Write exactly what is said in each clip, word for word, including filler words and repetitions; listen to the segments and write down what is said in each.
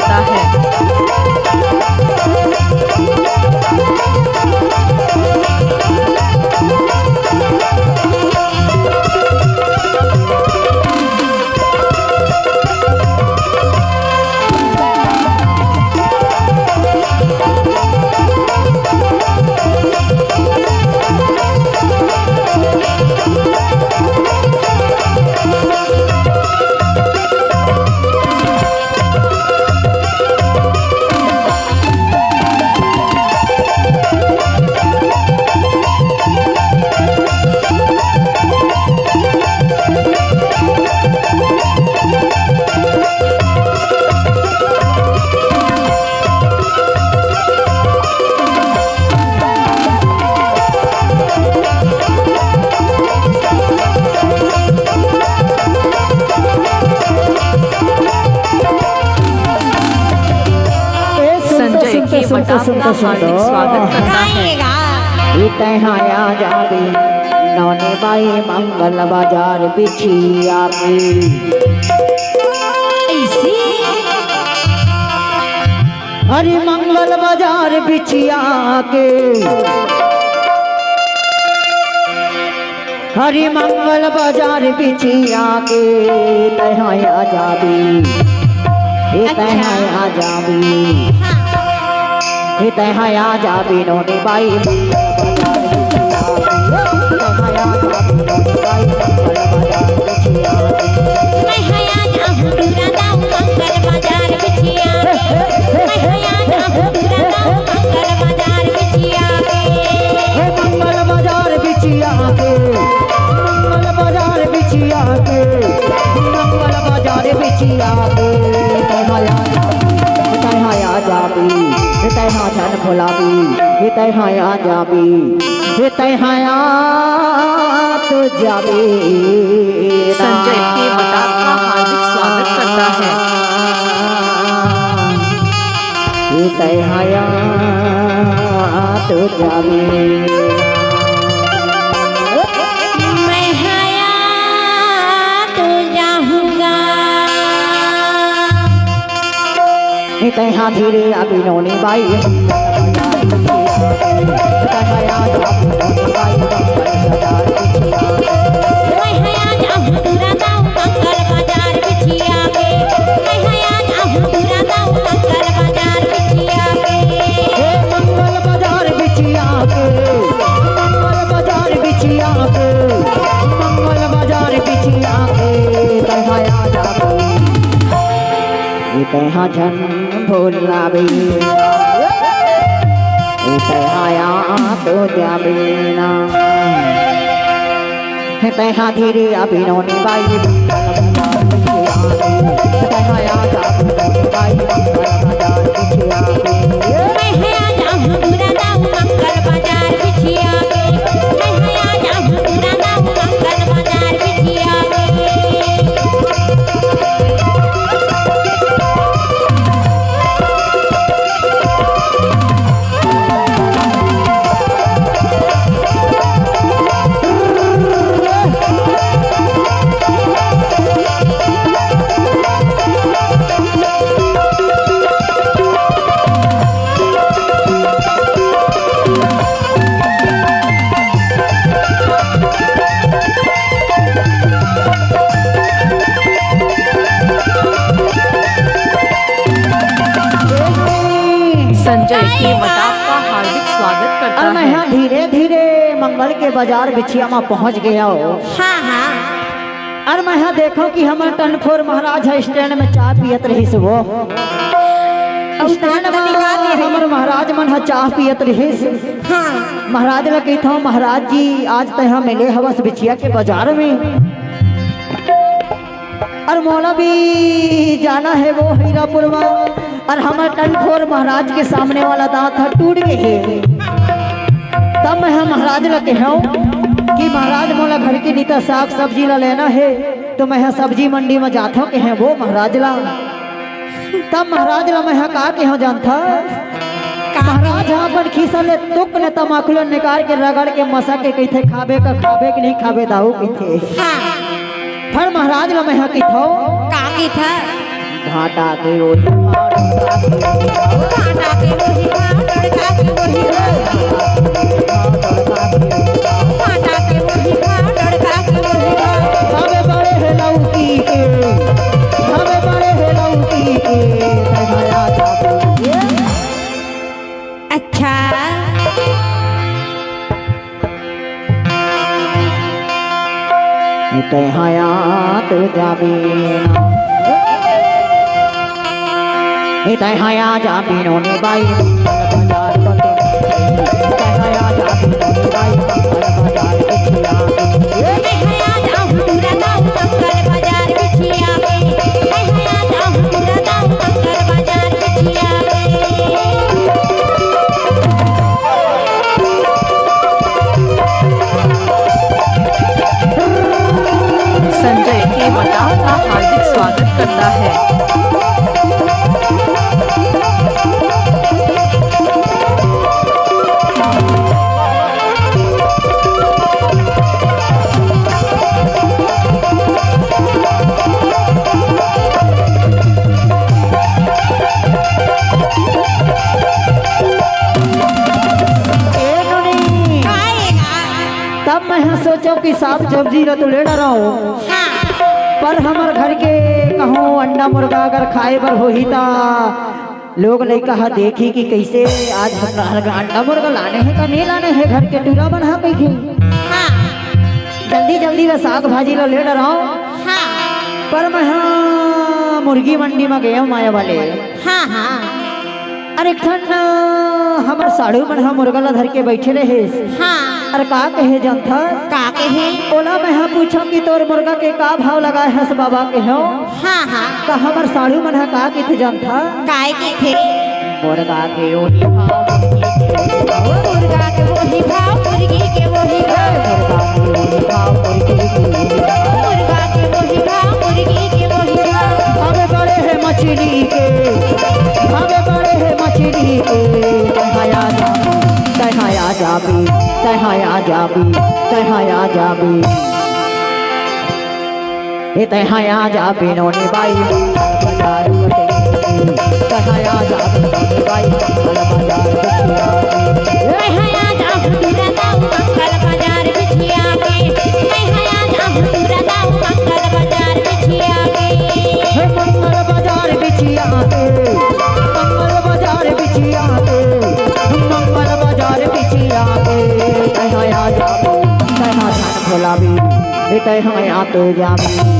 है। ए, सुनते, संजय सुनते, के सुनते, बटाप सुनते, का सुनते। हार्दिक स्वागत करता है। गाएगा। ए तैं हा आ जाबे, नौनी बाई मंगल बाजार बिछिया के। ऐसी। हरि मंगल बाजार बिछिया के। हरि मंगल बाजार बिछिया के, तैं हा आ जाबे, ए तैं हा आ जाबे, ए तैं हा आ जाबे, नौनी बाई मंगल बाजार बिछिया के, ए तैं हा आ जाबे, नौनी बाई मंगल बाजार बिछिया के। मैं हया जाहूँ टूरा दाऊ मंगल बाजार बिछिया के। मैं हया जाहूँ टूरा दाऊ मंगल बाजार बिछिया के। हे मंगल बाजार बिछिया के, मंगल बाजार बिछिया के, मंगल बाजार बिछिया के, तैं हा आ जाबे, तैं हा आ जाबे, तैं हा झन भुलाबे, तैं हा आ जाबे, तैं हा आ तो जाबे। संजय के बटाप का हार्दिक स्वागत करता है। ए तैं हा आ तो जाबे। मैं हया तो जाहूँगा। ए तैं हा धीरे आबे नौनी बाई। तैं हा आ जाबे नौनी बाई। मैं हया जाहूँ टूरा दाऊ मंगल बाजार बिछिया के। मैं हया जाहूँ टूरा दाऊ मंगल बाजार बिछिया के। हे मंगल बाजार बिछिया के, मंगल बाजार बिछिया के, मंगल बाजार बिछिया के, तैं हा आ जाबे, ए तैं हा झन भुलाबे, ए तैं हा आ तो जाबे ना। हे तैं हा धीरे आबे नौनी बाई मंगल बाजार बिछिया के। तैं हा आ जाबे नौनी बाई मंगल बाजार बिछिया के। मैं हया जाहूँ टूरा दाऊ मंगल बाजार बिछिया के। मैं हया जाहूँ टूरा दाऊ मंगल बाजार बिछिया के। संजय के बटाप का हार्दिक स्वागत करता और मैं है। यहाँ धीरे धीरे मंगल के बाजार बिछिया में पहुंच गया हो। हाँ, हाँ। और मैं यहाँ देखो कि हमर टनफोर महाराज ह स्टैंड में चाय पियत रहिस वो। स्टैंड में हमर महाराज मन ह चाय पियत रहिस। हाँ। महाराज ला कहिथव, "महाराज जी, आज तैं ह मिले हवस बिछिया के बाजार में।" अरे मोला भी जाना है वो हीरापुर मा। अरे हमर टनफोर महाराज के सामने वाला दांत ह टूट गे हे। तब मैं ह महाराज ला कहेंव कि महाराज मोला घर के निता साग सब्जी ला लेना हे, तो मैं ह सब्जी मंडी मा जाथंव कहेंव वो महाराज ला। तब महाराज ला मैं ह का कहेंव जानथा? का महाराज ह अपन खीसा ले तुक ने तमाकू ला निकाल के रगड़ के मसक के कहिथे, "खाबे का खाबे कि नहीं खाबे दाऊ?" कहिथे। हाँ। फेर महाराज ला मैं ह कहिथंव। का कहिथा? भांटा के ओही भाव, डोड़का के ओही भाव। भांटा के ओही भाव, डोड़का के ओही भाव। भांटा के ओही भाव, डोड़का के ओही भाव। हवे बड़े हे लौकी के, हवे बड़े हे लौकी के, तैं हया जाबे। अच्छा। तैं हया तो जाबे ना। तैं हया जाबे नोनी बाई, मंगल बाजार बतो। तैं हया जाबे नोनी बाई, मंगल बाजार बिछिया। तैं हया जाबे नोनी बाई, मंगल बाजार बिछिया। तैं हया जाबे नोनी बाई, मंगल बाजार बिछिया। संजय के वटाव का हार्दिक स्वागत करता है। ए नोनी, काय ना? तब मैं ह सोचो कि साग सब्जी ल तो ले डराओ, हाँ। पर हमर घर के कहूँ अंडा मुर्गा अगर खाए बर होही त लोग लइका ह देखी कि कइसे आज हम अंडा मुर्गा लाने हे का नहीं लाने हे, घर के टूरा मन ह कहिथे। हाँ। जल्दी जल्दी ल साग भाजी ल ले डराओ। हाँ। पर मैं ह मुर्गी मंडी म गए माया वाले। हाँ, हाँ। अरे एक ठन, अ, हमर साढ़ू मन ह मुर्गा ल धर के बइठे रहे। हाँ। अरे का कहे जानथस? का कहे? ओला मैं ह पूछों कि तोर मुर्गा के का भाव लगाए हस बाबा के हो? हाँ, हाँ। त हमर साढ़ू मन ह का कहिथे जानथस? काय कहिथे? मुर्गा के ओही भाव, मुर्गी के ओही भाव। मुर्गा के ओही भाव, मुर्गी के ओही भाव। मुर्गा के ओही भाव, मुर्गी के ओही भाव। मुर्गा के ओही भाव, मुर्गी के ओही भाव। हवे बड़े हे मछली के, हवे बड़े हे मछली के, तैं हया जाबे, तैं हया जाबे, तैं हया जाबे, तैं हया जाबे। ए तैं हया जाबे नोनी बाई, मंगल बाजार बिछिया। तैं हया जाबे नोनी बाई, मंगल बाजार बिछिया। तैं हया जाबे नोनी बाई, मंगल बाजार बिछिया। तैं हया जाबे नोनी बाई, मंगल बाजार बिछिया। हे मंगल बाजार बिछिया, मंगल बाजार बिछिया, मंगल बाजार बिछिया। तैं हया जाबे, तैं हया जाबे। भोला भी, ए तैं हया तो जाबे।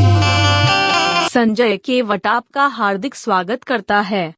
संजय के वटाव का हार्दिक स्वागत करता है।